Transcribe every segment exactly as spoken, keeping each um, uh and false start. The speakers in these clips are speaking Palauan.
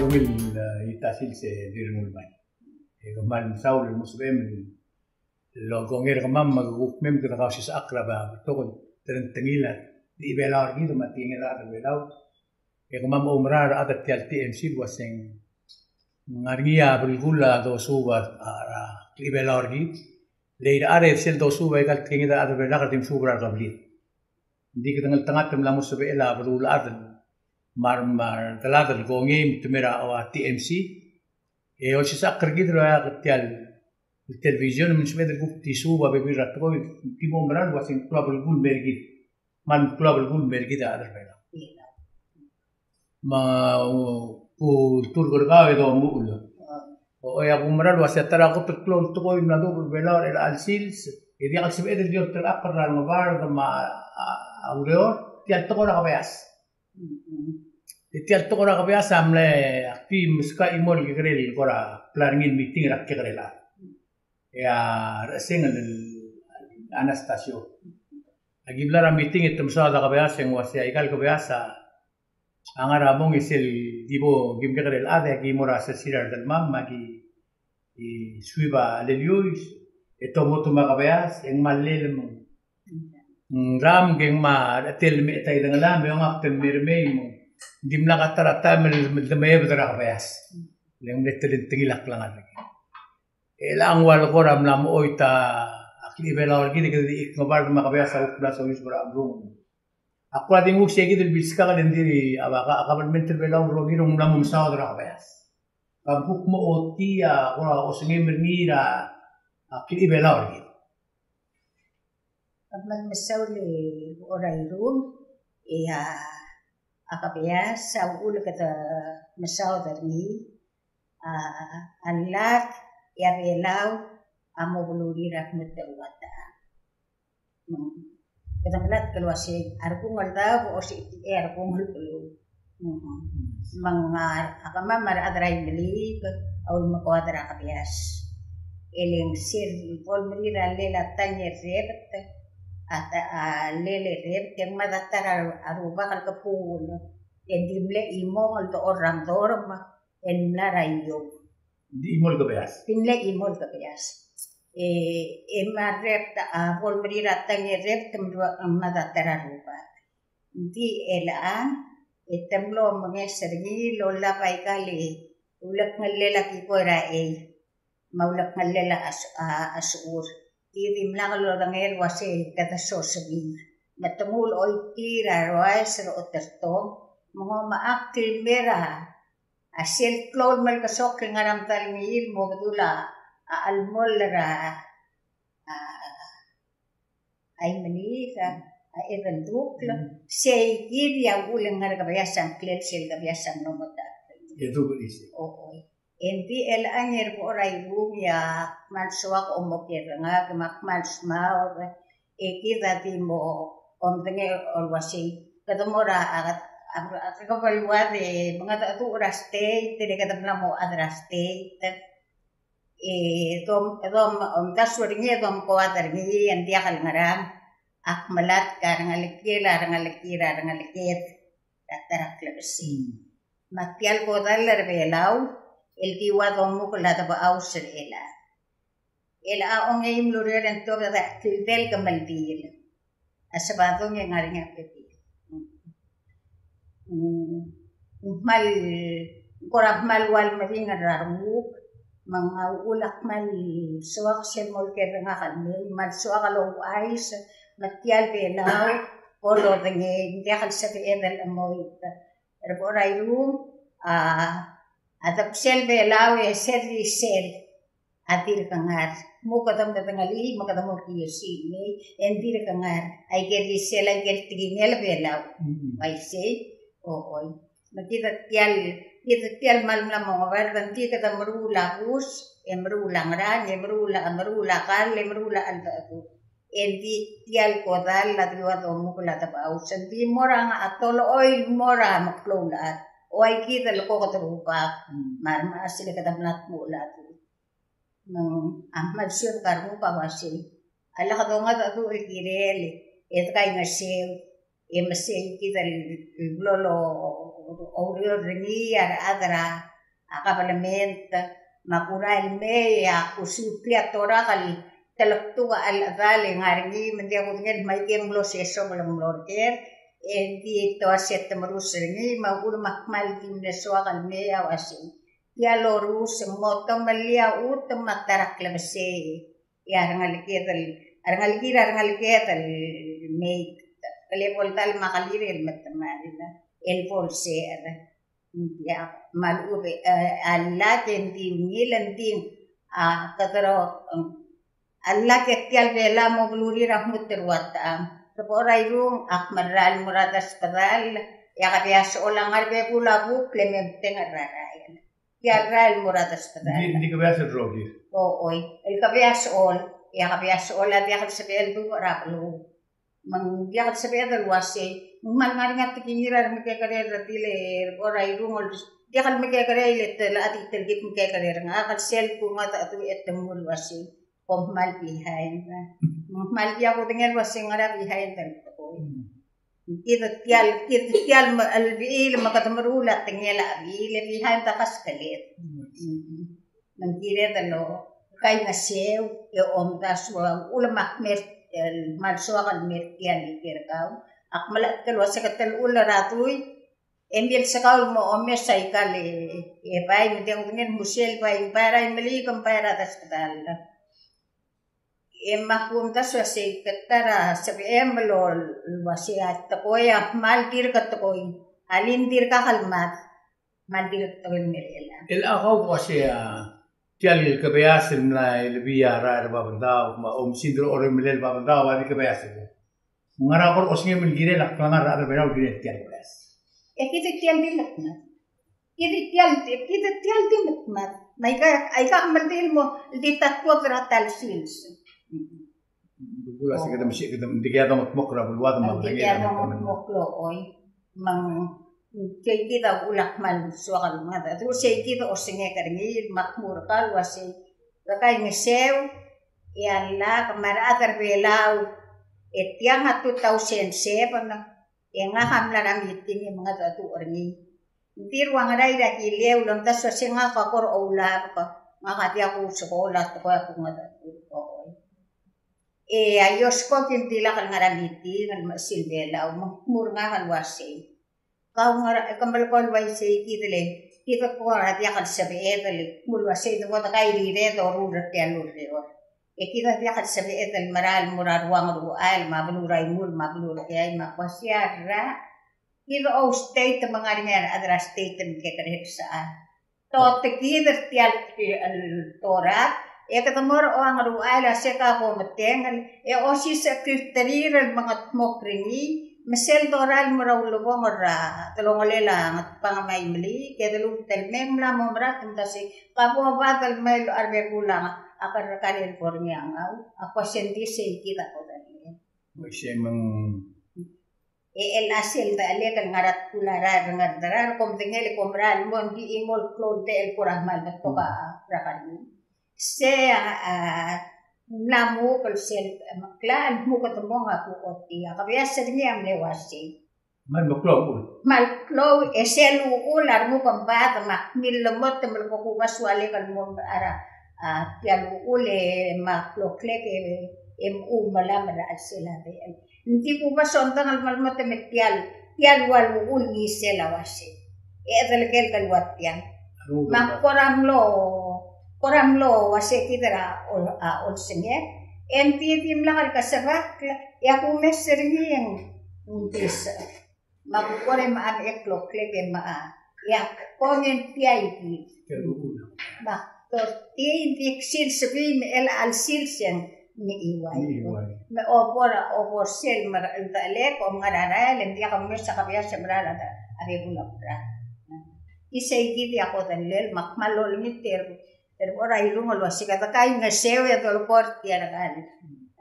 Ungil, e, ita sils e dirrek el nguu el mai. E kmal mesaul el mo sebechem el okongei er kemam me ke kuk mei me kede kausisechakl er a betok el telengtengil a klechibelau er kid me a tekinged a rechad er Belau. E kemam a oumera er a rechad er tia el T M C el uaseng ng ngar er ngii a belkul a dosuub a, a, a klechibelau er kid. Le irechar e sel dosuub a ika el tekinged a rechad er Belau e kede di mesuub er a rekebliil. Ng di kede ngeltengat el mla mo sebechel a beluulechad me a re, me a redelad el kongei me te mei er a, a T M C. E olsisechakl er kid el oeak tia el television me ng sebeched el kuk di suub a bebil er a tekoi, di mo oumera el uaseng klou a belkul el mer kid. Me ng klou a belkul el mer kid a rechad er Belau. Me, u, ulturk er kau e domuchel. O, e ak oumera el uasei a ta er a kot el klou el tekoi el mla duubech er Belau er chelecha el sils, e diak el sebeched el di olterekokl er a Ngebard me a, a, a ureor, tia el tekoi er a kebeas. E tia el tekoi er a kebeas a mle, ak di meskau a chimo el kekerei el kora plan er ngii el meeting er a kekerei el chad. E a recheseng el Anastasio. Aki mla er a meeting e te mesaod a kebeas e ng uasei aika el kebeas a ngar er a mong e sel di bo kim kekerei el chad e aki mo er a sesir a redelmam me aki, e, suib a leliuis e te mo tum a kebeas e ng kmal lelem. Ng ramk e ng kmal chetel el mecheta a idengelam e ongak te mei er mei me ng dimlak a ta er a taem el demeebed er a kebeas. Le ng mle telengtengil a klengar er kid. E chelechang ua el kora mla mo choit a klechibelau er kid e kede di Ngebard me a kebeas a kuk mla soiseb er a chebrung. Ak kora di nguu sei kid el bilskak e le ng di a, a kabelment er Belau el rokir e ng mla mo mesaod er a kebeas. Kam kuk mo ochotii a kora osengem er ngii er a klechibelau er kid. Ak kmal mesaul e kora irung, e a, a kebeas a uchul e kede mesaod er ngii, a, a llach e a Belau a mo belurir a kmo te ua ta. Mm. Kede melatk el uasei, a rekung el daob a osisiu er a rekung el beluu. Mm. Me ng a, a kemam a rechad er a Imeliik a ulemekoad er a kebeas. E le ng sel bo lemerir a llel a tanger rebet, a ta, a llel rebet, e ng mad a ta er a rubak el kebuul. E ng di mle chimong el dechor er a mdorm, e ng mla er a iou. Di chimo el kebeas. Di mle chimo el kebeas. E, e me a rebet a bo lemerir a tanger rebet, e ng mad a ta er a rubak. Ng di chelechang, e te mlo menges er ngii el olab aika el ulekngellel a kikoi er a chei. Me a ulekngellel a, a, a sechur. Di dimlak lodengei el uasei kede sosebir. Me te nguu el choitii er a roias er a otertong, me ng omechakl el mer a a sel klou el melekesokl el ngar er a medal ngii el mo bedul a, a chelmoll er a, a, a Imeliik, a, a Edendukl, mm, sei kid a uchul e ng ngar er a kebeas a ngklel sel kebeas a mlo mo ta. Edendukl. O, o. E ng di chelechang e er a bo er a irung e ak kmal soak omoker er ngak, me ak kmal smaod, e kid a di mo omdengei el uasei kede mo er a, a, a, a kebeluad e mengedecheduch er a state, e le kede mla mo chad er a state. E dom, dom, omdasu er ngii e domekoad er ngii, e ng diak el ngerang, ak melatk a rengelekiel a rengelekir a rengeleked er a ta er a klebesei. Me tia el kodall er a Belau el di ua domukel a debechaus er chelechang. Chelechang a ongeim el ureor e ng tuobed a chedal kemeldiil. A Sebadong e ng ngar er ngii a kemeldiil. Mm, ng kmal, ng kora kmal ua el meringel er a renguk, me ng a uchul a kmal soak sel mo oker er ngak el mei, kmal soak el ouchais, me tia el Belau, bo lodengei, ng diak el sebeched el chemoit. Er a bo er a irung, a, a debsel Belau e sel di sel a dirk ngar. Mo kede medengelii, me kede mo kiei er sei, e ng dirk ngar. Aike el di sel, aike el tekingel Belau. Mm. Uaisei, o, oi. Me kid a tia el, kid a tia el kmal mla mo ngebard, ng di kede meruul a bus, e meruul a ngerang, e meruul a, meruul a kall, e meruul a cheldecheduch. E ng di tia el kodall a di ua domukel a debechaus, ng di mo er a ngar a tolechoi el mo er a meklou el chad. Ua kid el ko kede rubak, mm, me a remechas e le kede mla dmu el chad. Me ng a kmal siok a rubak a uasei, a lak dongedecheduch el kirel, e dekaingeseu, e mesei kid el blo loureor er ngii a rechad er a a kabelment, me a kurael el mei, a kusubii a torak el telektuk a chelecha el ngar er ngii, me ng diak kudengei el mei e ng mlo seso el mlo er ker, e ng di te uase te merus er ngii, me a uchul me ak kmal di mle soak el mei a uasei. Tia el orus, ng mo tomelii a chutem me a ta er a klebesei. E a rengeleked el, a rengelekir a rengeleked el mei, kele bo el dal me a kelir el metemall, el bo el secher. Ng diak, me a lechub e, e, a llach e ng di ungil, ng di, a, kede ro, a llach e tia el Belau a mo belurir a lmuut el rua techang. Te bo er a irung, ak merael el mo er a desbedall, e a kebeasechol a ngar er a bebul a buk, le me mtengel er a rael. Tia el rael el mo er a desbedall. Ng di, ng di kebeasech el rokir. O, oi. El kebeasechol, e a kebeasechol a diak el sebechel el duubech er a beluu. Me ng diak el sebeched el uasei, ng kmal ngar er ngii a tekingir a remekekerei el redil e bo er a irung el diak el mekekerei e te locha di telkib mekekerei er ngak el sel kungedecheduch e te nguu el uasei kom kmal behind. Me ng kmal diak kudengei el uasei ngera behind el tekoi. Kid tia el, kid tia el me, el bechiil me kede meruul a tekingel a bechiil e behind a kaskeled. Me ng kired el kaingeseu e omdasu a uchul me ak mer, el kmal soak el mer tia el ker kau. Ak melechetel el uase ke teluchul er a dui e milsekau el mo omes aika el, e bai me ng di kudengei el musel bai, bai er a Imeliik, bai er a desbedall. E me ak omdasu el uasei ke ta er a sebechem el uasei a tekoi a kmal dirk tekoi. A le ng dirkak el mad. Kmal dirk tekoi el mei er chelechang. El a kau uasei a tia el kebeas el mla elebii a rael er a Babeldaob, me a oumesingd er a oremelel Babeldaob, a di kebeas el. Ngera kora osengem el kirel a klengar er a rechad er a Belau el kirel tia el kebeas. E kid tia el di medmad. Kid tia el, kid tia el di medmad. Me aika, aika kmal di el mo, el di ta tuobed er a ta el sils. Ng di kuk a se kede mesiik, kede, ng di kede dongetmokl er a beluad me a bedengel a dongetmokl el oi. Me ng sei kid a uchul a kmal soak el mengedecheduch, sei kid a osengek er ngii, me ak mo er kau el uasei. Ke kaingeseu, e a llach, me a rechad er a Belau, e tiang a two thousand seven, e ngak a mla er a meeting e mengedecheduch er ngii. Ng di rua Ngarairang a kileu el omdasu el uasei ngak a kora oulabek, ngak a diak kusekool a tekoi a kungedecheduch. E a Iosko a ki mle dilak el ngar er a meeting el mechesii a Belau, me ng kmo er ngak el uasei. Kau ngera, ke melekoi el uaisei kid el, kid a kora diak el sebeched el kmo el uasei de bo dekairired a doruul er tia el ureor. E kid a diak el sebeched el merael el mo er a rua Ngeruchel, me a beluu er a Imul, me a beluu er a Keai, me a kmo sei a rechad. Kid a oustate me ng ngar er ngii a rechad er a state el mekekerei el sechal. Totekid er tia el torak, e kede mo er a Ngeruchel a se ka bo metengel, e osisechekl er tir el mengedmokl er ngii, me sel dorael el mo er a ulebongel er a delongelel a Ngatpang me a Imeliik, e de lmuut el mei e ng mla mo mera el kmo sei, ka bo bad el mei el locha er a bebul a kerrekar el bo er ngii a ngau, a kmo sei ng di sei kid a kodellel. Uaisei me ng E chelecha sel dechelek el ngar er a tkul a rael er a Ngardrar, kom medengei el kom merael el mo, ng di chimo el klou el techel el kora kmal betok a, a, er a kermam. Se a, a, mla muk el sel, a, mekla el muk e te mong a kuchotii. A kebeas er ngii a mle uaisei. Kmal meklou a uchul. Kmal klou, e sel uchul a remuk e ng bad, me ak millemot me le bo kuba soal el mo er a, a, tia el uchul e me a kloklek e, e mchumelam er a chelsel a techel. Ng di kuba songdang el melemot me tia el, tia el ua el uchul ngisel a uasei. E chedelekelek el ua tiang. Me ak kora mlo, kora mlo uasei kid er a ol-, a olsengek. E ng di dimlak el kesebakl, e a kumes er ngii e ng dis. Me a kuk kora me a mechei el kloklek e me a, e ak kongei tia ikid. Me a thirteen di sils bii me chelecha el sils e ng Ngiuai. Ngiuai. Me a obor, obor sel me a cheldechelek, om ngar er a rael, e ng diak kumes a kebeas e merael a, a bebul a obrak. Isei kid a kodellel, me ak kmal olengit er, er a bo er a irung el uasei kede kaingeseu e dolekoi er tia el,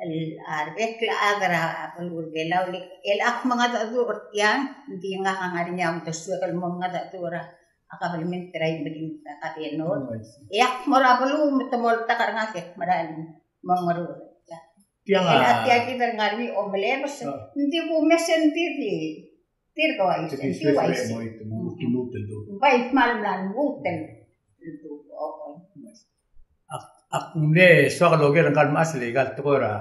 el, a rebek el chad er a beluu er a Belau, le, el ak mengedecheduch er tiang, ng di ngak a ngar er ngii a uldesuek el mo mengedecheduch er a, a kabelment er a Imeliik, a kabenor. Oh, I see. E ak mo er a beluu me te moltak er ngak e ak merael el mo mengedecheduch. Tiang a, e a tia kid el ngar er ngii a omelebes, ah, ng di kumes e ng di di, tir ko uaisei, ng di uaisei. Bai kmal mla lmuut el Ak mle soak el oker ngka el mechas el aika el tekoi er a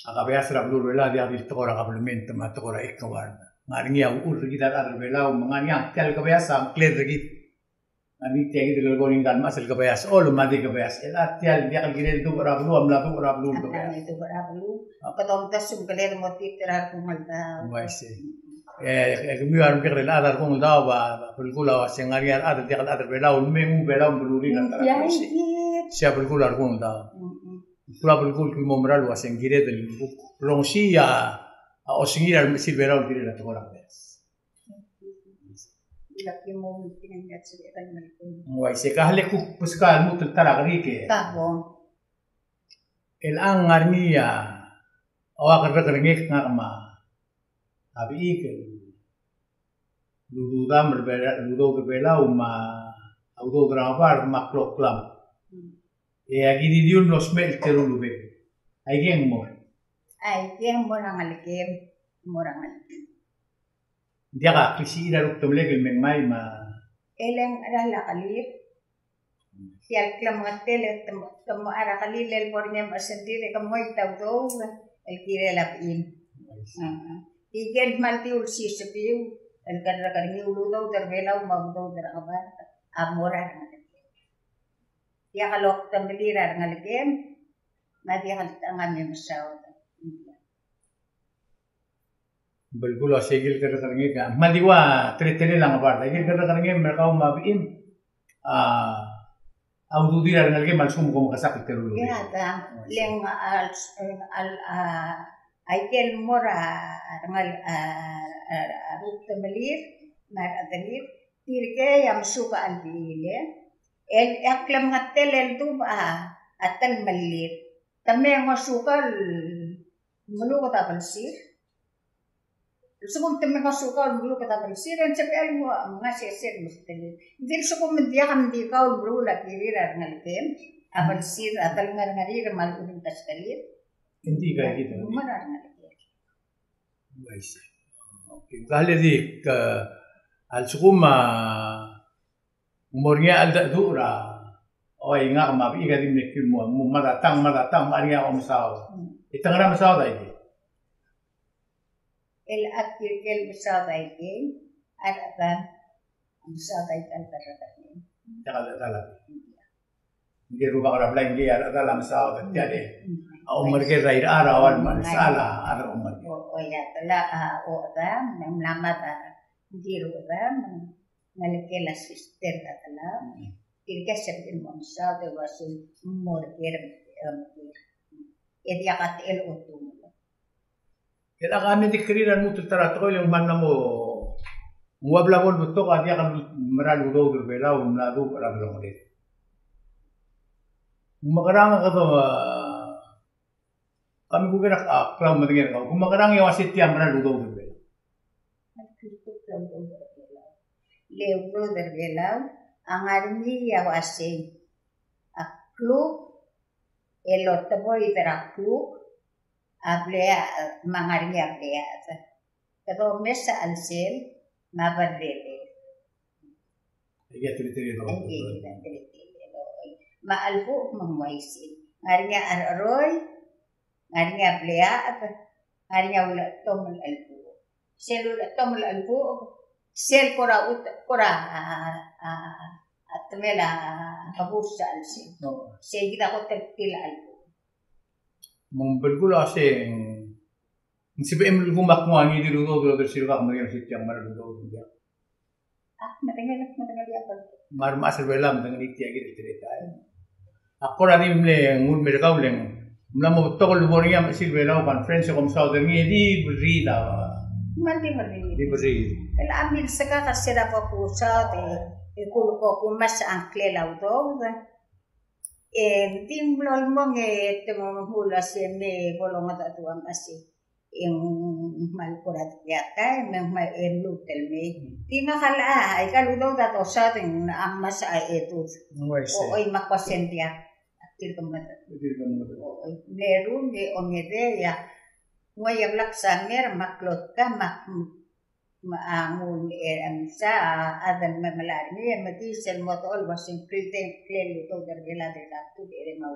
a kebeas er a beluu er a Belau a diak di el tekoi er a government me a tekoi er a ikewar. Ng ngar er ngii a uchul er kid a rechad er a Belau, me ng ngar er ngii a tia el kebeas a ngklel er kid. Ng ngar er ngii tia kid el lolekoi er ngii ngka el mechas el kebeas, o le me a di kebeas. El a tia el diak el kirel dubech er a beluu, a mla dubech er a beluu el kebeas. Dubech er a beluu. Kede omdasu ng kirel mo tir er a rekung el daob. Uaisei. E, e kemiu a remekekerei el chad er a rekung el daob a, a belkul a uase ng ngar er ngii a rechad el diak el chad er a Belau, me nguu Belau me belurir a ta er a beluu. Sei a belkul a rekung el daob. Kuk a belkul el kmo mera el uase ng kired el kuk rongesii a osengir a remechesil Belau el kirel a tekoi er a kebeas. Uaisei, ka le kuk beskau a lmuut el ta er a kerik e. Ka bo. El a ngar er ngii a, a ua kerrekerengek ngak me a bechik el udoud er a Belau, el udoud er a Belau me a udoud er a Ngebard me a kloklam. E a kididiul el mlo smecher el teru el rubek. Aike ng mo er. Aike ng mo er a ngelekem, mo er a ngelekem. Ng diak a klisichir a rukdemelek el me ngmai me a. E le ng cheral a kelir. Tia el klemengetel e te mo, te mo er a kelir el bo er ngii a mechesengir e ke mo ngoi a udoud el kirel a bechim. Ike el kmal di ulsisebiu el kerrekerengii el udoud er a Belau me a udoud er a Ngebard a mo er a rengelekem. Diak lokdemelir a rengelekem, me a diak el tang a me mesaod. Belkul a uase aike el kerrekerengek a, me a di ua teletelel a Ngebard, aike el kerrekerengek me a kau me a bechim a, a ududir a rengelekem a lsekum kom mekesakl el teru el rubek. Ia, ta, le ng a, a, a, aike el mo er a rengal-, a, a, a rukdemelir me a rechedelir, tirkei a mesuk a chelbiil el, el klemengetel el dubech a, a telmellir. Te me ngosukau el meluked a belsir. Lsekum te me ngosukau el meluked a belsir, e ng sebechel mo mengasisechel el mesterir. Ng di lsekum ng diak, ng di kau el meruul a kirir a rengelekem, a belsir, a delngerengerir me a lechub e ng kaskelir. Ng di kau kid. Mo er a rengelekem. Uaisei. Okay. Ka le di ke, a lsekum a ng mo er ngii a cheldecheduch er a, oi, ngak me a bechik a di mle kiu el mo, mo mad a tang, mad a tang, me a ngar er ngii a omesaod. E te ngar er a mesaod a ikei? El a tirke el mesaod a ikei, a rechedam, mesaod a ikei a rechedam. Diak el chedal a. Ngii a rubak er a blai, ngii a rechedal a mesaod a tia el. A omerker er a irechar a ua el mle sechal a chad er a omerker. O, o, ia, tela a, o, chedam, me ng mla mad a, ngii a rechedam, ngelekel a sister er a Telau. Tirke a sebechir el mo mesaod el uasei ng mo er ker, em, e diak a techel a otu. E a ka me di kerir a lmuut el ta er a tekoi el ng mla mo, ng ua bla bo el betok a diak el mera el udoud er a Belau el mla dubech er a delongeled. Ng mekerang e kede, a, Kemiu a kuk er a, a, Klau, medengei er kau. Kuk mekerang e uasei tia mera el udoud er a Belau? Le udoud er a Belau a ngar er ngii a uasei a kluk, el oteboid er a kluk, a blea, me a ngar er ngii a blea. Kede omes a chelsel me a berreder. Aike a teletelel. Aike a teletelel. Me a chelbucheb me ng uaisei. Ngar er ngii a chercheroi, ngar er ngii a bleached, ngar er ngii a ulechetom el chelbucheb. Sel ulechetom el chelbucheb, sel kora ut-, kora, a, a, a temel a, a burs a chelsel. Sei kid a kot el tir a chelbucheb. Me ng belkul a uasei ng sebechem el kuk mo nguu a ngii di el udoud el odersir el kuk meringel er tia el mera el udoud el diak. A, medengei, medengei a Belau. Me a remechas er a Belau a medengelii tia kid el teletael. A kora di mle nguu el mer kau el ng mla mo betok el lebo er ngii a mechesil Belau conference e kom mesaod er ngii e di berriid a. Me ng di berriid. Di berriid. El a milsekak er se er a bo kusaod e, e kuk bo kumes a ngklel a udoud. E ng di mlo lmong e te mo mechul a se me bo longedecheduch a mechas e ng kmal kora tia el taem e ng kmal e mluut el mei. Di ngak a, aika el udoud a dosaod e ng a mesa a edud. Ng uaisei. Ochoi, me a kua se ng diak. Tirke el mad. Tirke el mad. Ochoi. Mle ruum e ongedei a. Ng uai a blak samer me a klou el tkam me a me a nguu el mesa a chad el me melai er ngii, e mekiis el mo dechor el uasei ng kldei, ng klel el udoud er Belau er a Tuk er a Mau.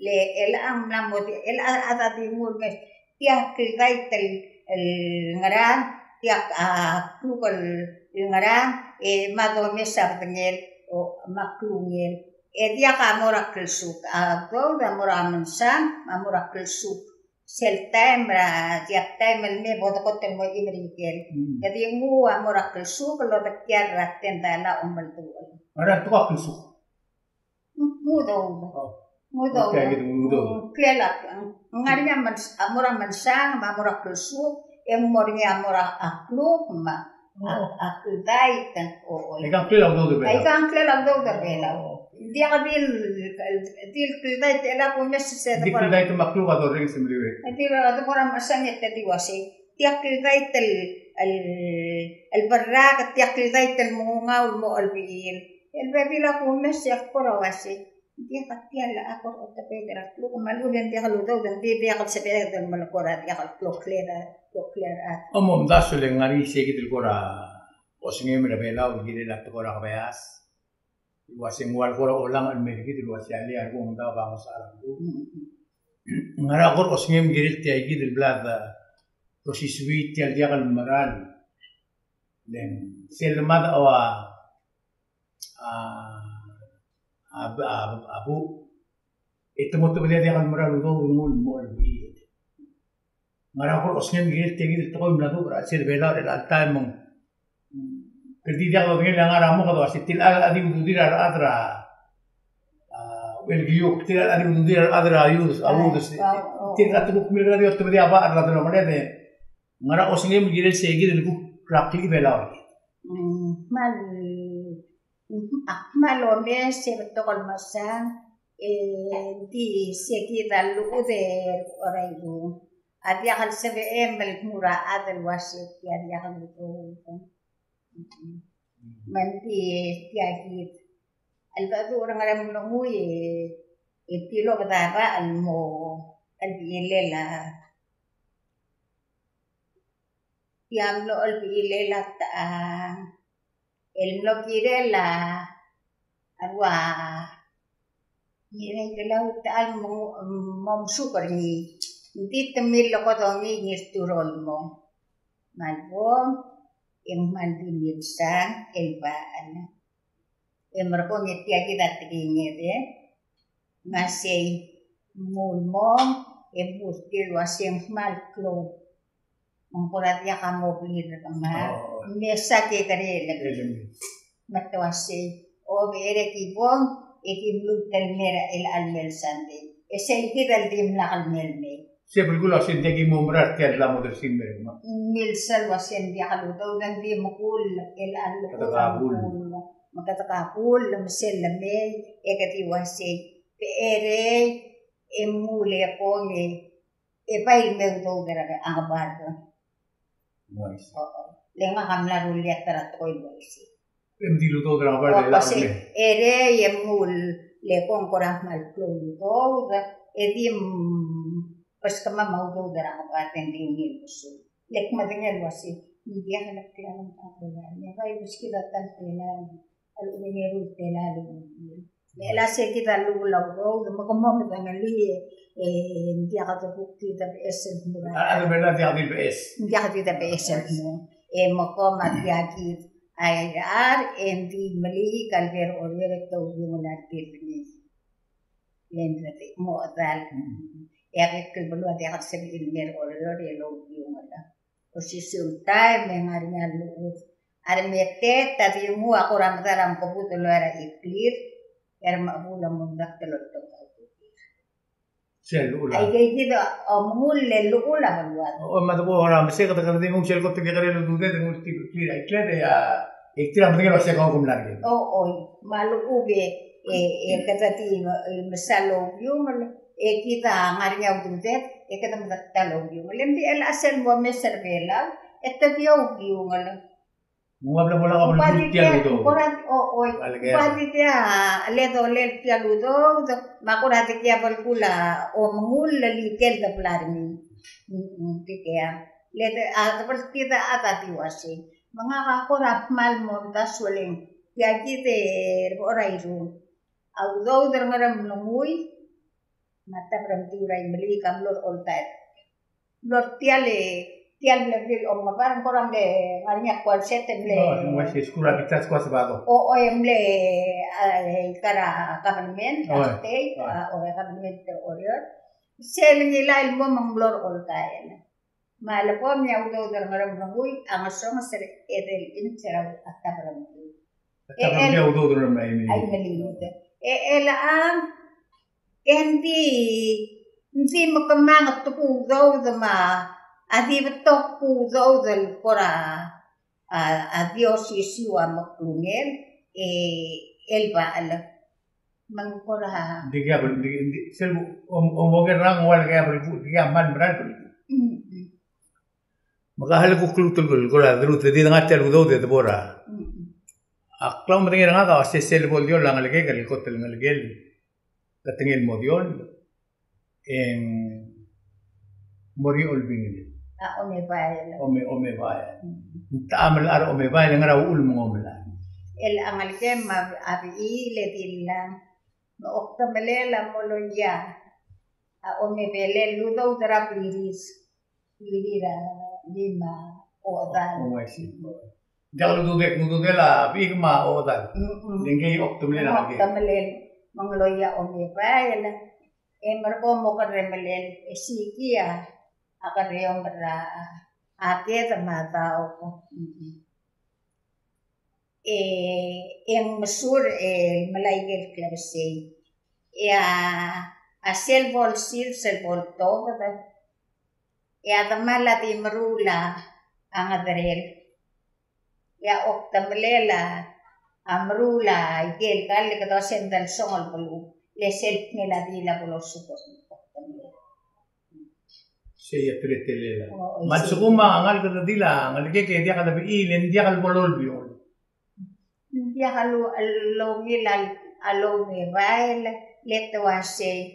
Le chelechang ng mla mo di, chelechang a chad a di nguu el mes, tia kldait el, el ngerang, tia, a, kluk el ngerang, e me domes a bedengel, o me a klungel. E diak a mo er a klsuk, a udoud a mo er a mensang, a mo er a klsuk. Sel taem er a, tia taem el me bo dekot el mo chim er ikel. Mm. E di nguu a mo er a klsuk, el odekial er a ten dollar a omelduchel. Ngera tekoi a klsuk? Ng udoud. Oh. Ng udoud. Okay, ng udoud. Ng klel a, ng ngar er ngii a mens-, a mo er a mensang, me a mo er a klsuk, e ng mo er ngii a mo er a kluk, me a, oh, a kldait, o, o. Aika ng klel a udoud er a Belau. Aika ng klel a udoud er a Belau. Oh. Ng diak di el, di el kldait el a kumes se. Di kldait me a kluk a dorrenges el meliuekl. Di el a mo er a mesang e te di uasei. Tia kldait el, el, el berrak, tia kldait el mengungau el mo olbiil. El bebil a kumes e ak kora uasei. Ng diak a tia el a kora otebedii er a kluk, me a lechub e ng diak el udoud, ng di diak el sebeched el melekoi er a diak el kloklel, kloklel a. Omomdasu e le ng ngar er ngii sei kid el kora osengem er a Belau el kirel a tekoi er a kebeas. El uasei ng ua el kora olangch el mei er kid el uasei a le a rekong daob a ngosechal a beluu. Mm. Ngera kora osengem el kirel tia kid el bla de, e, osisiu tia el diak el mera el, le ng sel lemad a ua a, a, a, a buch. E te mo tebedii a diak el mera el udoud el nguu el mo olbiil. Ngera kora osengem el kirel tia kid el tekoi el mla duubech er a chelsel Belau er chelecha el taem me ng, kede di diak dodengei el ngar er a mong, kede uasei tia el chad a di ududir a rechad er a, a, uchelkiukl, tia el chad a di ududir a rechad er a udes, a udes. Tia el tekoi el kmo kede di otebedii a bachel er a delongeled e ngera osengem el kirel sei kid el kuk er a klechibelau er kid. Mm, kmal, mm, ak kmal omes e betok el mesang, e di sei kid a llechud er a irung. A diak el sebechem el kmo er a chad el uasei tia diak el udoud. Mm. Me ng di tia kid. A lebecheduch er a Ngeremlengui e, e tilobed a bachel el mo, el bechilel a Tia mlo olbiil el a ta, a, el mlo kirel a, a rua, ngii a Ikelau, ta el mo, mo mesuk er ngii. Ng di te mle ko dongii ngii er tirol mo. Me a lebo, e ng kmal di milsang el bachel. E merekong e tia kid a tekinged e. Me sei, mnguu el mong, e mnguu tia el uasei ng kmal klou. Me ng kora diak a mo blid er kemam. Oh. Me sa kekerei el. Me te uasei, o, becherei e ki bong, e ki mluut el mei er a chelecha el mei el Sunday. E sei kid el dimlak el mei el mei. Se belkul a uasei ng diak ki mo mera er tia el mla mo dersii el mei er kemam. Milsa el uasei ng diak el udoud, ng di mekull el chelecha el mekull. Me kede kakull me sel lemei, e kede di uasei, becherei, e mnguu el kong e, e bai el me udoud er a Ngebard. Uaisei. Ochoi. Le ngak a mla rullii a ta er a tekoi el uaisei. E mdi el udoud er a Ngebard. Ochoi, e le, e mnguu el kong kora kmal klou el udoud, e di mbeskemam a udoud er a Ngebard e ng di ungil besul. Le kmedengei el uasei, ng diak el klalo a tela, me a bai beskid a ta el tela, a lechub e ng eru el tela el ungil. Me a sei kid a llechul a udoud, me ke mo medengelii, e, ng diak de kuk di de beches el mong. A, a, me a diak di beches. Ng diak di de beches el mong. E mekom a tia kid a irechar, e ng di meliik a lebo er Oreor e te oubiungel a tir er ngii. Le ng di mo chedal. Mm. E a bek el beluu a diak el sebechir el mei er Oreor e loubiungel. Osisiu el taem e ng ngar er ngii a llechud. A remeteet a di nguu a kora medal a mekebudel el ua er a chiklir, e a remechebuul a mo medakt el oltobed a ududir. Sel llechul a. Aike kid a omengull el llechul a beluad. O, me a debo er a meseked e kede di nguu sel kot el kekerei el ududed e nguu el chiklir a ikled e a, e tir a medengei el uasei kau kom mla er ngii. O, oi, me a lechub e, e, e kede di, e, mesa el oubiungel, e kid a ngar er ngii a ududed, e kede medakt el oubiungel. E ng di chelecha sel bo mes er Belau, e te di oubiungel. Ng ua bla bo lak a belkul tia el udoud. Ng kora, o, oi. Ng kora dikea, le dolel tia el udoud, me a kora dikea belkul a omengull el ikel de bla er ngii. Mm, mm, dikea. Le te, a, te ber tia a ta di uasei. Me ngak a kora kmal mo omdasu el ng. Tia kid e, er a Irung. A udoud er a Ngeremlengui. Me a ta er a Ngeremlengui er a Imeliik a mlo er a oltaed. Mlo er tia el, tia el mle, mle omngebar, ng kora mle ngar er ngii a kualset el mle. No, ng uaisei, skuul er a bita, skuul er a Sabado. O, o, e mle, a, e, ikal a government, o, a state, o, a, o, e government er a Oreor. Sel ngilai el mo me ng mlo er a oltaed. Me a lebo me a udoud er a Ngeremlengui a ngesonges er a edei el inch er a ta er a Ngeremlengui. A ta er a Ngeremlengui a udoud er a Ngeremlengui. Ai, meliud. E, e, el a, e ng di, ng di me kemanget a udoud me a di betok a udoud el kora, a, a diosisiu a meklungel, e, el bechel. Me ng kora. Ng di kea bel, ng di, ng di, sel, om, om, oker er ngak ng ua le kea bel, ng di kea kmal mera el bel. Mm, mm. Me ka el kuk lmuut el kora, deruul, te di dengar tia el udoud e de bo er a. Mm, mm. A klemedengei er ngak a uasei sel bo el diol a ngelekek el kot el ngelekel. Ketengel mo diol. E ng mo er ngii a olbingel. A, omebael. Ome, omebael. Mm. Ng techa el mla er a omebael, e ngera uchul me ng omebael? El a ngelekem a, a bechil e di llang. Me a okdemelel a mo loia a omebelel el udoud er a blirir. Blirir a lima, ochedal. O, uaisei. Diak el ududek, ng ududel a bechik me a ochedal. Mm, mm. Ng ngii a okdemelel a ngelekem. Okdemelel. Me ng loia a omebael. E merekong mo kerremelel, e sikii a kerreomel er a ked me a daob. E, e ng mesuub e melai a ikel klebesei. E a, a sel bo el sils, sel bo el tobed. E a demal a di meruul a ngederel. E a okdemelel a meruul a ikel kall, le kede uasei ng delsong el beluu. Le sel kngel a di le bo losubed. Sei a teletelel. O, o, me a lsekum a ngalek el redil a ngelekek e diak el bechiil, e ng diak el bo lolbiol. Ng diak el, el ungil a, a lomebael, le te uasei.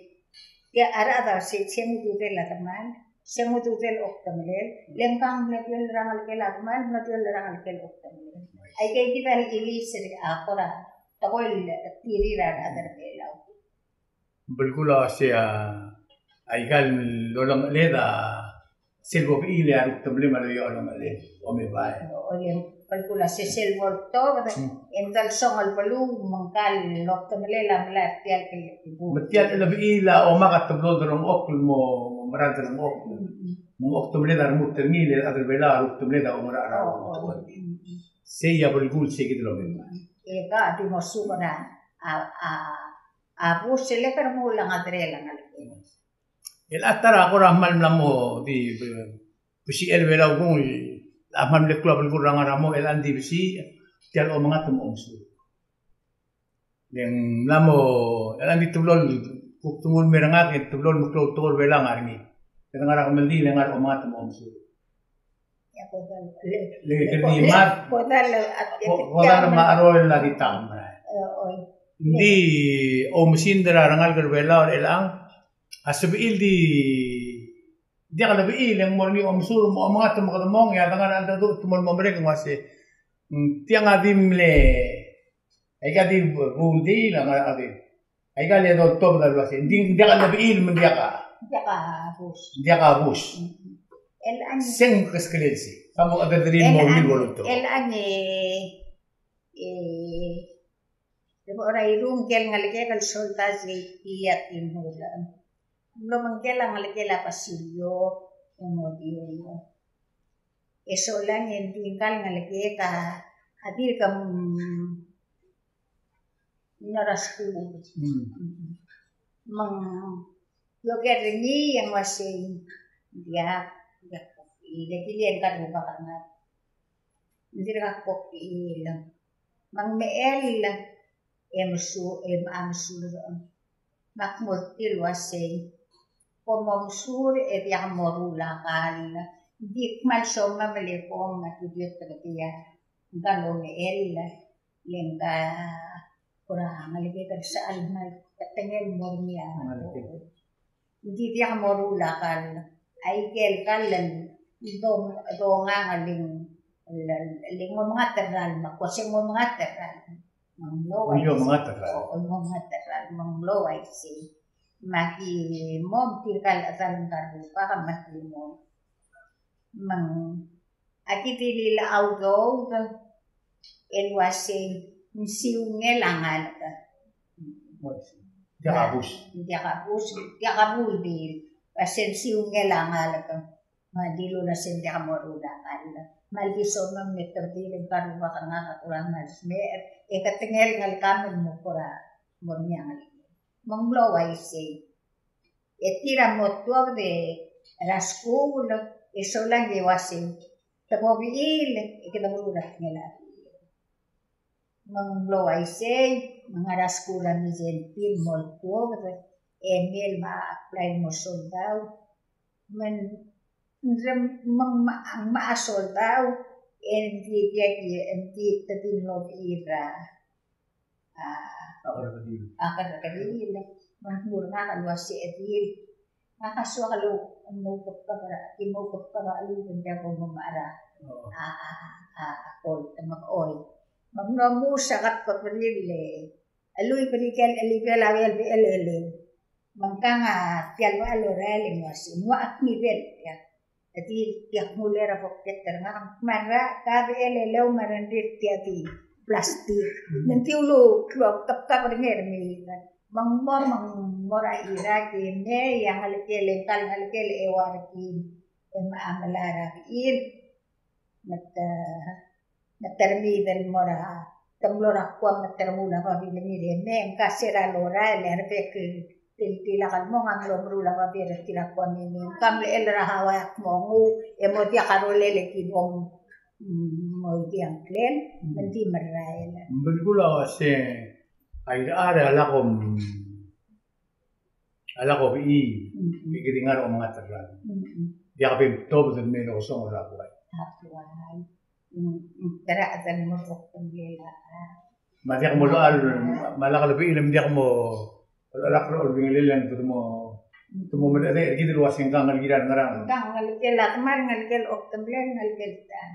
Tia a rechad a uasei, se ng ududel a demal, se ng ududel a okdemelel, le ng kang mle diol er a ngelekel a demal, mle diol er a ngelekel a okdemelel. Aike kid a chiliis er a kora tekoi el tirir a rechad er a Belau. Belkul a uasei a, aika el olengeled a sel bo bechiil e a rukdemelem a loia olengeled, omebael. O, le belkul a uasei sel bo el tobed, mm, e ng delsong el beluu, me ngka el okdemelel a melai er tia el kelebus. Me tia el bechiil a omak a teblo el delengchokl el mo, mo mera el delengchokl. Mm, mm. Me ng okdemeled a remuul er ngii, le a rechad er a Belau a rukdemeled a oungerachel er a, o, o, rukdemeled. Mm, mm. Sei a belkul sei kid el omebael. E ka di mo suub er a, a, a, a bus el kede remuul a ngederel a ngelekek. El a ta er a kora kmal mla mo di, e, besichel a Belau kung, el a kmal mle klou a belkul er a ngar er a mo, el a ng di besiich, tia el omengat me a omesuub. Le ng mla mo, el a ng di teblo el, kuk tengul me er ngak, e teblo el meklou el tekoi er a Belau a ngar er ngii. Kede ngar er a kemeldiil e ngar er a omengat me a omesuub. Le, le, le, kodall, kodall me a cheroel a di tang. E, oi. Ng di oumesingd er a rengalek er a Belau er chelechang a sebechir el di, diak el bechiil, e ng mo er ngii a omesuub, mo omengat me kede mong, e a dengar a cheldecheduch te mo el mo merek e ng uasei, mm, tiang a di mle, aika di bu-, buldii, le ngar a di Aika el doltobed el uasei, ng di, ng diak el bechiil me ng diak a, diak a bus. Diak a bus. Mm-mm. El a ng, se ng keskelel sei. Ka mo chederir el mo ungil bo loltobed. El a ng, e, e, e bo er a Irung ngike el ngelekek el soldau sei, tia a Timur. Ng mlo mengkel a ngelekel a Basilio, e mo di, e solang e ng di ngka el ngelekek a, a dirk, mm, ngar er a skuul. Mm. Mm. Me ng, yoker er ngii e ng uasei, ng diak, ng diak kokiil, e kiliei ngka el rubak er ngak. Ng dirkak kokiil. Me ng mechell, e mesu-, e a mesuub. Me ak mo tir el uasei, kom omesuub e diak moruul a kall. Ng di kmal somam el ekong me a ki di oteketia. Ngka el omechell. Le ngka kora ngelekek el sechal me a ketengel mo er ngii a ngelekek. Ng di diak moruul a kall. Aike el kall el dong, dongang a le ng, le ng omengat er a ralm, me ak uase ng omengat er a ralm. Me ng mlo uaisei. Ng omengat er a ralm. O, ng omengat er a ralm, me ng mlo uaisei. Me aki mo, tirka el chedal ngka el rubak, me aki mo. Me ng, aki di lilechau a udoud el uasei, ng siungel a ngalek. Diak a bus. Diak a bus, diak a bul di. Uasei ng siungel a ngalek. Me a dilu el uasei ng diak mo ruul a kall. Me a ldi soam me te di el ngka el rubak er ngak a kora kmal smecher, e ketengel ngelekam el mo kora mo er ngii a ngalek. Me ng mlo uaisei. E tir a mo tuobed er a skuul, e solang e uasei, te mo bechiil, e kede meruul a tekingel a bechiil. Me ng mlo uaisei, me ng ngar er a skuul er a Mindszenty el mo tuobed, e mei el me a apply el mo soldau. Me ng, me ng me a, me a soldau, e ng di diak, e ng di te di mlo bechiil er a a, a kerrekeriil. A kerrekeriil. Me ng mo er ngak el uasei, e di ngak a soak el mo oukebkeb er a, ki mo oukebkeb a cheleuid e ng diak bo mo mechar a, a, a, a, a, kol, te mekoi. Me ng mlo mous a kebkebrir el, cheleuid er ikel chelibel a uel bechel el, me ngkang a tia el bechel el orael e ng uasei, ng ua ak ngibel tia. E di tia kmulel er a pocket er ngak, me a rak, ka bechel el eleu me a rengrir tia di plastic. Me ng di ulu klou, kebkeb er ngii er ngii. Me ng mo, me ng mo er a Iraq e mei a ngelekel, e ngka el ngelekel e ua er kim, e me a melai er a bechiil. Me te Me te remiid el mo er a, te mlo er a Guam me te remuul a babier er ngii e mei, ngka se er a lorael e a rebek el tiltilak el mong a mlo meruul a babier er tir a Guam e mei. Ngka mlechell er a Hawaii a kmo nguu, e mo diak a rolel e ki bo, mm, mo idi a ngklel, me ng di merael. Belkul a uase, a irechar a lak om a lak obechiil, mm, e kede ngar er a omengat el rak. Mm. Diak bo mtobed el mei el osong er a buai. A buai. Mm, mm, tara a dang mo oktemlel a. Me a diak mo loal, me a lak lebechiil me ng diak mo, lak loal bingelel e ng kede mo, mm, kede mo merechedech er kid el uase ngka a ngelekel a ngerang. Ngka a ngelekel a kmal ngelekel a oktemlel, ngelekel a tang.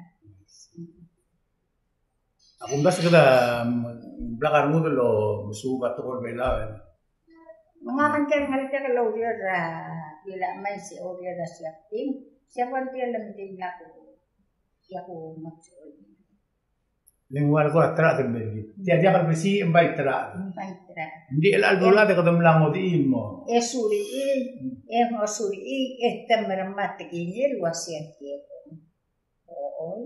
A kumdasu e kede, mm, blak a rengud el omesuub a tekoi er a Belau e. Me ngak a ngelekel, ngelekel a ureor er a, bla me se ureor er a siapting, se a bo el di el mdimlak, tia ku mak se ol. Le ng ua el kora terachad el mei. Tia diak el besiich e ng bai terachad. Ng bai terachad. Ng di chelecha el beluulechad e kede mla ngodechii el mo. E surichii, e ng osurichii, e te meremang a tekingel el uase a tia. Oi.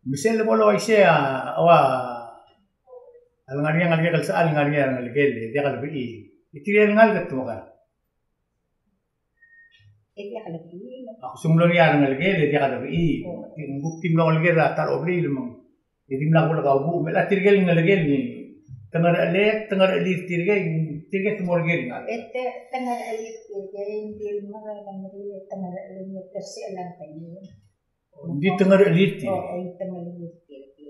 Me sel bo el uaisei a, ua, a lengar er ngii a ngelekek el sechal, ngar er ngii a ngelekel, e diak lebechiil. E tirke el ngalek e te mekar. E diak lebechiil. Ak sel mlo er ngii a ngelekel, e diak lebechiil. O. Ng kuk di mlo ngelekel a ta er a obliil me ng. E dimlak bo le kaubuchel, me a tirke el ngelekel, te ngerechelel, te ngerechelir tirke, tirke te mo er ngii a ngalek. E te, te ngerechelir tirke, e ng di el mo er a ngerechelir, te ngerechelir, me te sel a tekingel. Ng di te ngerechelir tirke. O, e te ngerechelir tirke.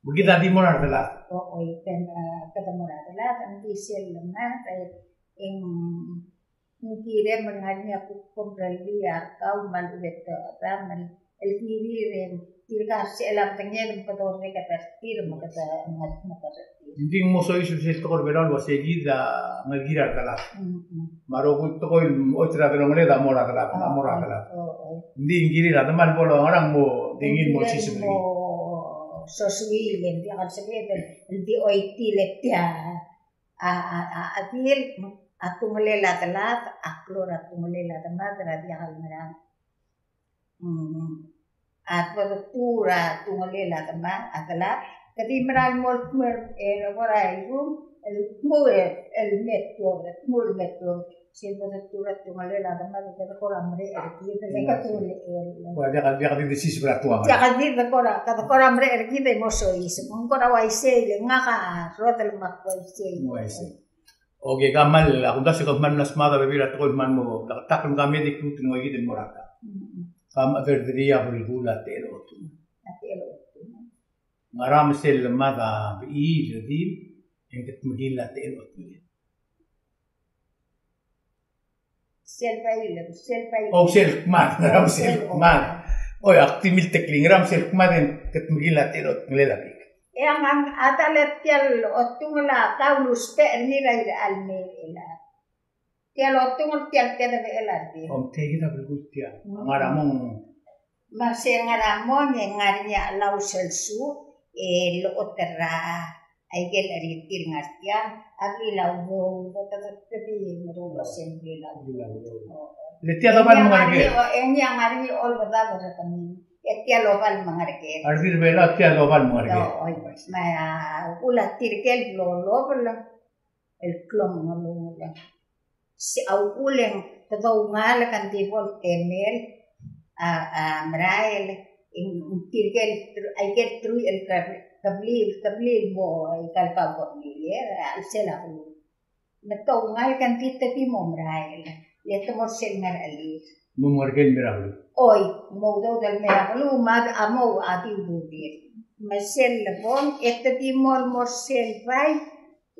Me kid a di mo er a delad. O, o, e te, e, kede mo er a delad, ng di sel lemad, e, e ng, ng kirem el ngar er ngii a kuk kom er a lii a kau me a lechub e te, a, me el kirir e tirka sel a bedenged me kede orreked er tir me kede ngelekek er tir. Ng di ng mo soiseb sel tekoi er a Belau el uase kid a ngelekir a delad. Mm, mm. Me a rokui el tekoi el oit er a delongeled a mo er a delad, a mo er a delad. O, o. Ng di ng kirir a demal bo longerang mo di ngii el mo siseb er ngii. Mo sosuil e ng diak el sebeched el di oitii el tia a, a, a, a di el, a tungelel a delad a klou er a tungelel a demad er a diak el ngerang. Mm. A tuobed er a tungelel a dema-, a delad, kede di mera el mo el kmo er, e, kora irung, el kmo el, el me tuobed, el kmo el me tuobed. Sel bo de tuobed a tungelel a demad, kede kora merek er kid, e kede tuobed. Kora diak, diak di desiseb er a tuobed. Diak di de kora, kede kora merek er kid e mo soiseb. Me ng kora uaisei, le ngak a rodel me ak uaisei. Uaisei. Okay, ka kmal, a kumdasu e ke kmal mla smaod a bebil er a tekoi el kmal mo, a ta el ka me di kuk ngoi kid el mo er a ta. Mm. Ka me a derderii a belkul a techel a otu. A techel a otu. Ngera me sel lemad a bechiil, redil, e ng kedmekill a techel a otu. Sel bail, sel bail. O, sel kmad, ngera me sel kmad. Oi, ak di miltekl, ngera me sel kmad e ng kede mekngit a techelot ngelel a bik. E a ngang, a ta el tia el otungel a ta el usbech er ngii er a irechar el mei el a. Tia el otungel tia el tedebechel a rdil. Om, tia kid a belkul tia. Mm. Ngar er a mong. Me se ngar er a mong e ngar er ngii a Chelau Selsuch, e locha er a Aikel a tir ngar tiang, a blil a udoud, a ta, ta, ta, ta, di meruul a sel blil a udoud. Le tia el oba el mengereker. E ngii a ngar er ngii a Olbedal er kemiu. E tia el oba el mengereker. A redil er a Belau, tia el oba el mengereker. Oi, me a uchul a tirke el lolobel el klou el ngelungel. Se a uchul e ng kede oungalek e ng di bo el temel a, a merael, e ng tirke el, aike el truich el kebliil, kebliil mo aika el kau kebliil, e a chelsel a beluu. Me te oungalek e ng di te di mo merael, le te mo er sel ngar er a chelir. Mo mengereker el mei er a beluu. Oi, mo udoud el mei er a beluu, me a di, a mo, a di ududir. Me sel lebong, e te di mo el mo er sel bai,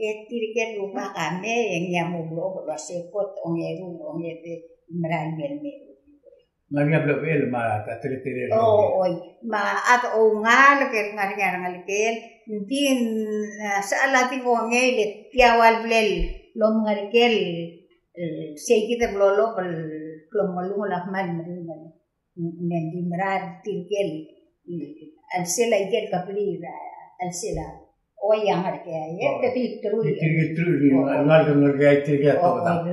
e tirke el rubak a mei, e ngii a mo blechoel el uase kot, ongeru, ongede, merael el mei. Ngar er ngii a blechebechel me a ta teletelel. O, oi. Me a chad a oungalek el ngar er ngii a rengelekel, ng di, e, sel a di kongei le tia ua el blel, lomengereker el, e, sei kid el lolobel el klou el ngelungel a kmal meringel. Me ng di merael tirke el, e, a chelsel aike el kebliil, a chelsel a Oi, a ngar er ngii, e te di truich. Di truich, truich, ngalek, ngalek, ngalek, tirke a toktak. Me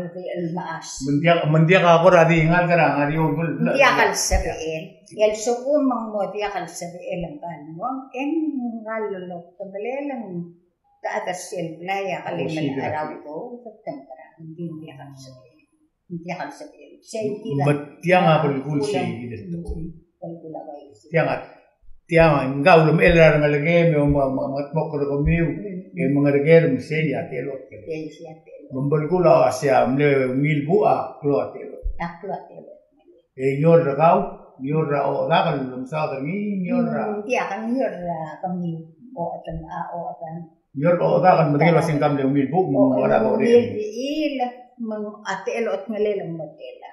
ng diak, me ng diak a kora di ngalek er a ngar er eou el beluu. Ng diak el sebechel. El sekum me ng mo diak el sebechel el kmo, e ng ngar er a lolok, te meleleng, te chad er sel blai a kelimel a rau ko, te tengkera, ng di diak el sebechel. Me tiang a belkul sei kid el tekoi. Tiang a, tiang a, ng ulemechell er a rengelekem, e mo, mo, mo, mo kemiu, e mengereker, me sei a techellot. Me ng belkul a, sei a mle ungil buch a klou a techellot. E ngiol er kau, ngiol er a ochedak el omsaod er ngii, ngiol er a. Ng diak, ngiol er a kemiu, ochedam, a, ochedam. Ngiol er a ochedak el medengei el uasei ng mle ungil buch, me ng ngar er a dorael. Ungil buch, me ng a techellot ngelel el mo tela.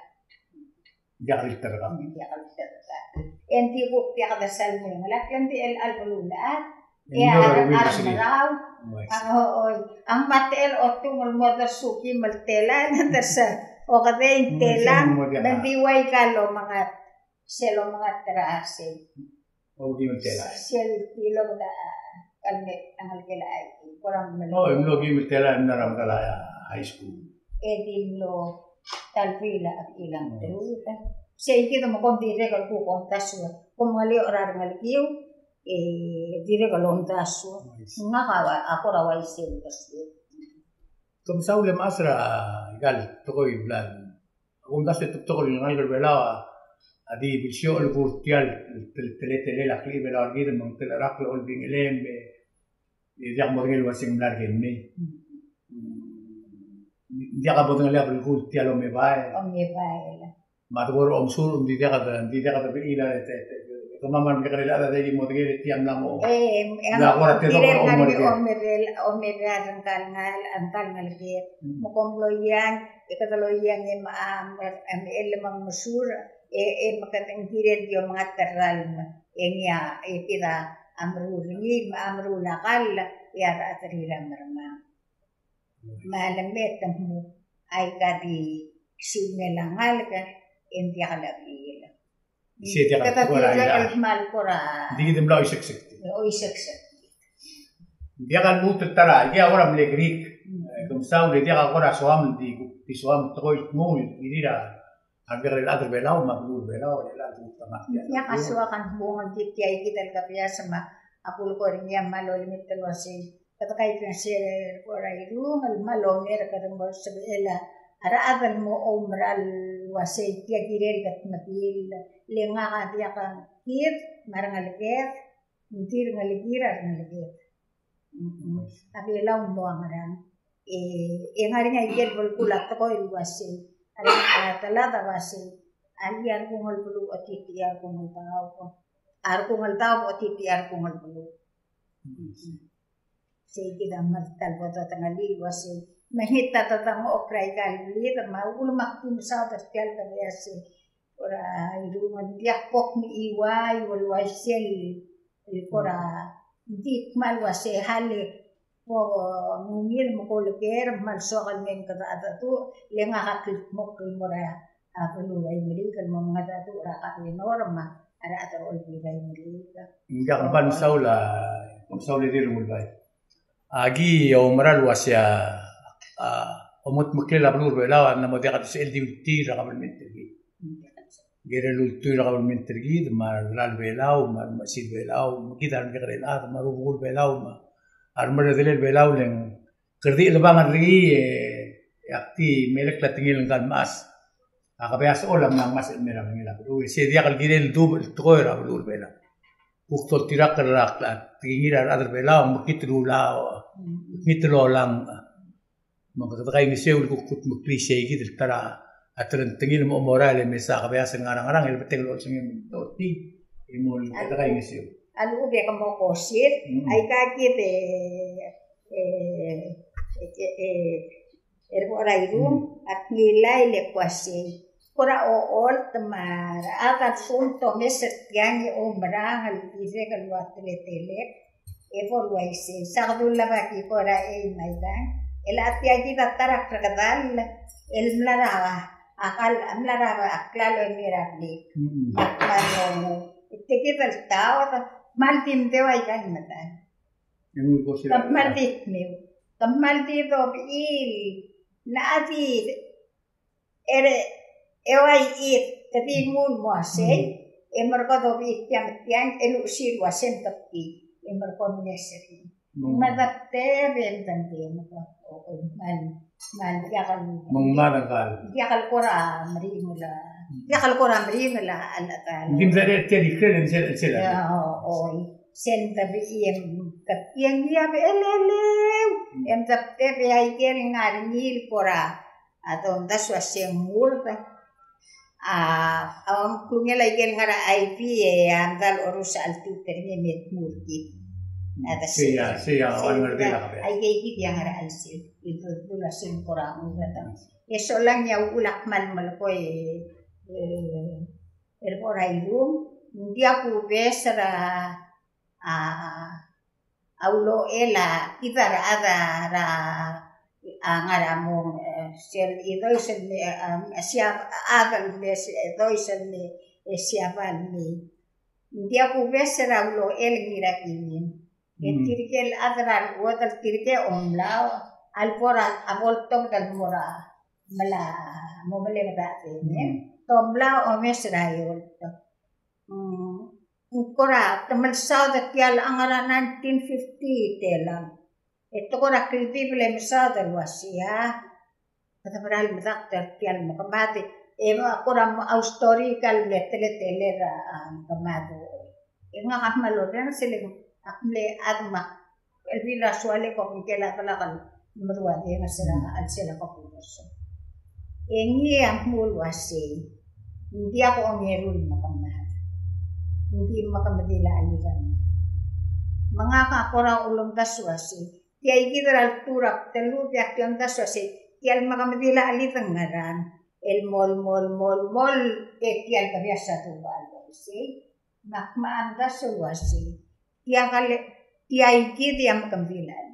Diak el terkak. Diak el terkak. E ng di kuk diak el sal mo ngelak, e ng di el chelecha el beluulechad. E a rechad er a Merau. Ang, oi. Ang mle techellot el mo dersu kim el tela, ng dersa. Okedei ng tela, me ng di ua ika el omengat. Sel omengat er a sei. Okim el tela. Sel tilobed a, kal me, a ngelekel a, kora mle. O, e mlo kim el tela el mla er a Mekala High School. E di mlo, tal bil a, ilang teru. Sei kid me kom dirrek el kuk omdasu. Kom ngelio er a rengelekiu, e dirrek el omdasu. Ngak a, a kora uaisei el omdasu. Kom saul e mechas er a, ikal, tekoi el bla Ak omdasu e te betok el ngalek er a Belau a di bilsioch el kuk tia el tel-, teletelel a klechibelau er kid me ng telecherakl a olbingelem e, e diak modengei el uasei ng mla er kemiu. Diak a modengei a belkul tia el omebael. Omebael. Me a debo er a omsur, ng di diak a, ng di diak a debechil a, te, te, te, kemam a mekekerei el chad a di modengei el tia el mla mo. E, e, mla kora tedobech el omerel, omerel a ngkal ngal, ngkal ngalek. Me kom loiang, e kede loiang e me a, me, e me el me ng mesur, e, e me kede ng kirel di omengat er a ralm, e ngii a, e kid a meruul er ngii, me a meruul a kall, e a rechad er tir a mermang. Me a leme te mo, aika di sumel a ngalek, e ng diak lebechiil. Isei diak el kora, kmal kora. Di kid mla oiseksek. Oiseksek. Diak a lmuut el ta er a, aike a kora mle Greek. Mm. E, kemsaul e diak a kora soam di, di soam tekoi el kmo, kirir a, a kekerei el chad er a Belau, me a beluu er a Belau, el chad er a Belau. Diak a soak a kmo ng di tia kid el kebias me a kulekoi er ngii a kmal olemetelel uasei. Kede kaingeseu er a kora irung el kmal onger kede mo sebechel a rechad el mo oumera el uasei tia kirel kede mekiil, le ngak a diak a kid me a rengeleked, ng di rengelekir a rengeleked. Mm-mm. A Belau a mo ngerang. E, e ngar er ngii a ikel belkul a tekoi el uasei. A re, a telad a uasei. A le a rekung el beluu, otitii a rekung el daob. A rekung el daob, otitii a rekung el beluu. Mm-mm. Sei kid a kmal ta el bo dodengelii el uasei, Me ngii a ta dang okra ikal blid, me a uchul me ak di mesaod er tial kebeas e kora irung, ng diak bo kmechiuaiu el uaisei el kora di kmal uase hale bo ngungil me ko leker me a lsoak el mei me kede chedecheduch, le ngak a kldmokl el mo er a beluu er a Imeliik el mo mengedecheduch er a kabenor me a rechad er a Olbiil er a Imeliik. Ng diak, kmal mesaul a, kmal mesaul e di Rengulbai. Aki oumera el uase a, a, omengetmeklel a beluu er a Belau a mla mo diak a sebechel di ultuil er a kabelment er kid. Kirel ultuil er a kabelment er kid, me a delal Belau, me a remechesil Belau, me kid a remekekerei el chad, me a rubekul Belau, me a remerredelel Belau, le ng kede di chelebangel er ngii e, e ak di melekoi a tekingel ngkal mechas. A kebeas a Choll a mla ngmasech el mei er a belngel a beluu, e se diak el kirel dubech el tekoi er a beluu er a Belau. Kuk doltirakl er a tekingir a rechad er a Belau, mekngit el ula, mekngit el olang. Me kede kaingeseu el kuk kutmeklii sei kid el ta er a telengtengil me a omorael e mesa kebeas el ngar er a ngerang, el betok el olsengem el totii, e mo kede kaingeseu. A lechub e ke mo kosir, aika kid e, e, e, e, er a bo er a Irung, ak ngilai el uasei. Kora ocholt me a rechad a lsekum te omes er tiang e oumerang el dirrek el ua teletelek, e bo el uaisei, sa kede uleba ki kora ei me aikang. El a tia kid a ta er a klekedall el mla er a, a kal, mla er a klalo el mei er a blik. Me a kmal ongei. E tia kid el taod, kmal di mdeu aikang medal. Kmal di kmiu. Kmal di dobiil. Ng di er a eua ichid, te di nguu el mo uasei, e merek a dobiil tiang, tiang, e luchesii el uasei ng kebkii, e merek a omes er ngii. Me a debdeb e ng debdeb, me ko, kmal, kmal diak el, me ng kmal diak el kora meringel a, diak el kora meringel a, a, a, ng di mla er tia el ikrel, e ng sel, sel, oi. Sel debechii e ng kebkii e ng diak a beleleu, e ng debdeb e aike el ngar er ngii el kora a domdasu a se ng murd. A, a, klungel aike el ngar er a I V e a mdal orus a cheltuut er ngii me te murd kid. A, sei a, sei a, aike kid a ngar er a chelsel. Ito dul a se ng kora murd. E solang e a uchul ak kmal melekoi e, e, er a bo er a Irung, ng diak kubes er a, a, a ulochel a kid a rechad er a, a ngar er a mong, e, sel Idois el me, e, e, sia, a, a, Idois el me, e, Siabal me. Ng diak kubes er a ulochel el ngar er a kingin. E tirke el chad er a rechuodel tirke a omlau, a lebo er a, a bo ltobed el mo er a, mla, mo meleng er a dengei. Te omlau omes er a eolt. Mm, ng kora te mle saod er tial ngar er a nineteen fifty telang. E te kora kldibel e mesaod el uasei a, kede mera el medakt er tial mekemad, e kora mo historical el mle teletelel a, a, mekemad. E ngak a kmal orrenges e le ak mle chad me ak el bil a soal e ko ngike el chad el lak el meruul a denges er a chelsel a population. E ngii a kmo el uasei, ng diak ongeru el mekemad. Ng di mekemedil a chelid. Me ngak a kora ulemdasu el uasei, tia kid er a ltuu er a bdelud e ak di omdasu el uasei, tial mekemedil a chelid a ngerang, el mo, mo, mo, mo, e tial kebeas a dubal, sei. Me ak mla omdasu el uasei, tia kid, tia kid a mekemedil a chelid.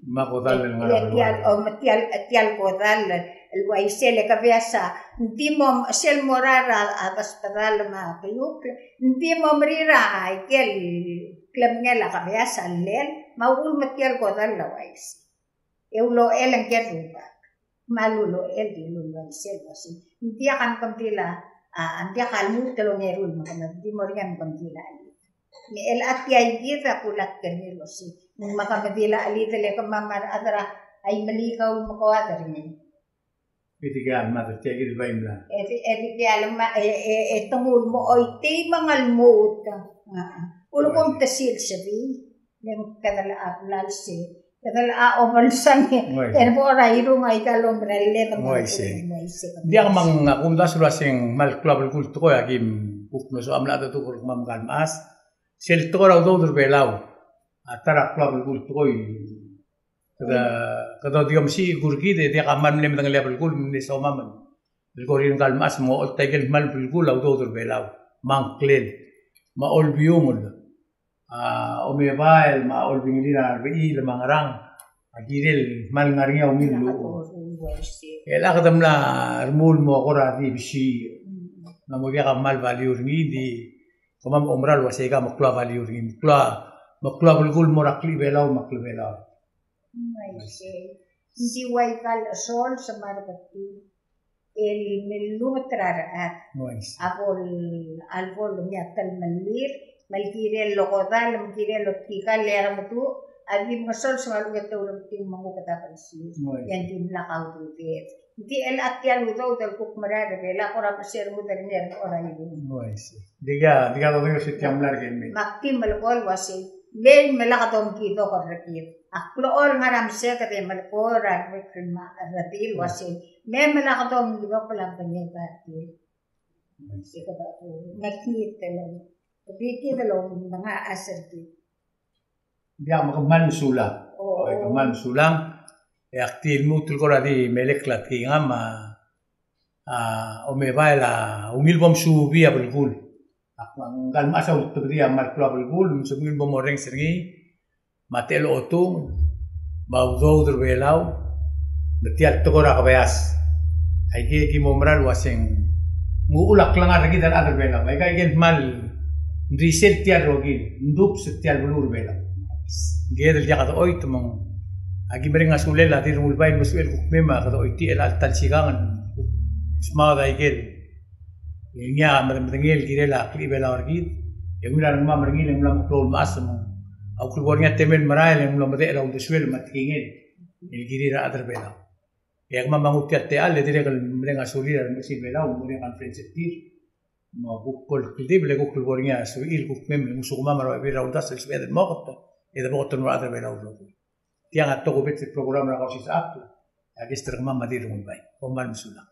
Me a kodall el ngar er a, tial, o, me tial, tial kodall el uaisei, le kebeas a, ng di mo, sel mo er a, a, a desbedall me a keiukl, ng di mo merir a ikel klemengel a kebeas a llel, me a uchul me tial kodall a uaisei. E ulochel ngike el rubak. Me a ulochel di luluaisei el uasei, ng diak a mekemedil a, a, ng diak a lmuut el ongeru el mekemad, di mo er ngii a mekemedil a chelid. Me chelecha tia kid a kulekoi er ngii el uasei, ng mekemedil a chelid el kemam a rechad er a Imeliik a ulemekoad er ngii. E dikea lemad er tia kid el bai mla. E di, e dikea lemad, e, e, e te nguu el mo choitii me ng lmuut. A, a. Ulekum te sils er ngii. Le ng kede locha blalsang, kede locha obelsang, e bo er a Irung a ikal omerelled. Ng uaisei. Ng diak, me ng, a kumdasu el uasei ng kmal klou a belkul el tekoi, aki kuk mlo soam el cheldecheduch er kemam ngkal mechas. Sel tekoi er a udoud er Belau a ta er a klou a belkul el tekoi. Kede, kede di omesiich el kuk er kid e diak a kmal mle medengelii a belkul, mle somam el kora ngka el mechas me ng ocholt a ikel kmal belkul a udoud er Belau, me a ngklel, me a olbiungel, a omebael, me a olbiil er a rebechiil, me a ngerang, a kirel kmal ngar er ngii a ungil el uchul. E chelecha kede mla remuul el mo kora di besiich, me ng mo diak a kmal value er ngii, di kemam a oumera el uasei aika a meklou a value er ngii, meklou a, meklou a belkul el mo er a klechibelau me a klebelau. Ng uaisei. Ng di ua ika el chesol se me a rebetil el melunget er a rechad. Ng uaisei. A bo, a lebo lengii a telemellir, me le kirel lokodall, me kirel otikall, e a remeduch a di mengesols me a lechub e te uremetii me ng kuk kede belsir. Ng uaisei. E ng dimlak a ududed. Ng di chelecha tia el udoud el kuk merael er Belau a kora mechesang e rengud er ngii er kora irung. Ng uaisei. Di ka, di ka dodengei er se tia mla er ker el mei. Me ak di melekoi el uasei, mei me lak domkidok er kid. A klou el ngar er a meseked e melekoi er a rebek el ma, redil el uasei, mei me lak domkidok el bla medengei a redil. Se kede, me kid el, di kid el omdengai a chais er kid. Diak, me kmal mesulang. O. Oi, kmal mesulang. E ak di lmuut el kora di melekoi a tekingam a, a omebael a ungil bo msuubii a belkul. Ak, ngka el mechas a ultebedii a kmal klou a belkul, me se ungil bo morrenges er ngii, me a techel otung, me a udoud er Belau, me tia el tekoi er a kebeas. Aike ki mo mera el uaseng, ng uchul a klengar er kid el chad er Belau. Aika ikel kmal risel tia el rokir, ng dubs er tia el beluu er Belau. Ngike el diak dochoit me ng, aki mereng a sulel a Dirrengulbai el mesuchel kuk mei me kede choitii el chelecha el ta el sikang, smaod a ikel ngii a medengei el kirel a klechibelau er kid, e ungil a rengmam er ngii el ng mla meklou el mechas me ng, a kuk lebo er ngii a temel el merael e ng mlo medechel a uldesuel me a tekingel el kirir a rechad er Belau. E kemam a nguu tia el techall e dirrek el mereng a sulir a remechesil Belau, mo er ngii a conference er tir. Me a kuk kldibel e kuk lebo er ngii a sulir kuk mei me ngosukemam er a babier er a uldasu el sebeched el mo oker, e de bo oker er a rechad er Belau el rokui. Tiang a tokubets el program er a Kausisechakl, a guest er kemam a Dirrengulbai. Kom kmal mesulang.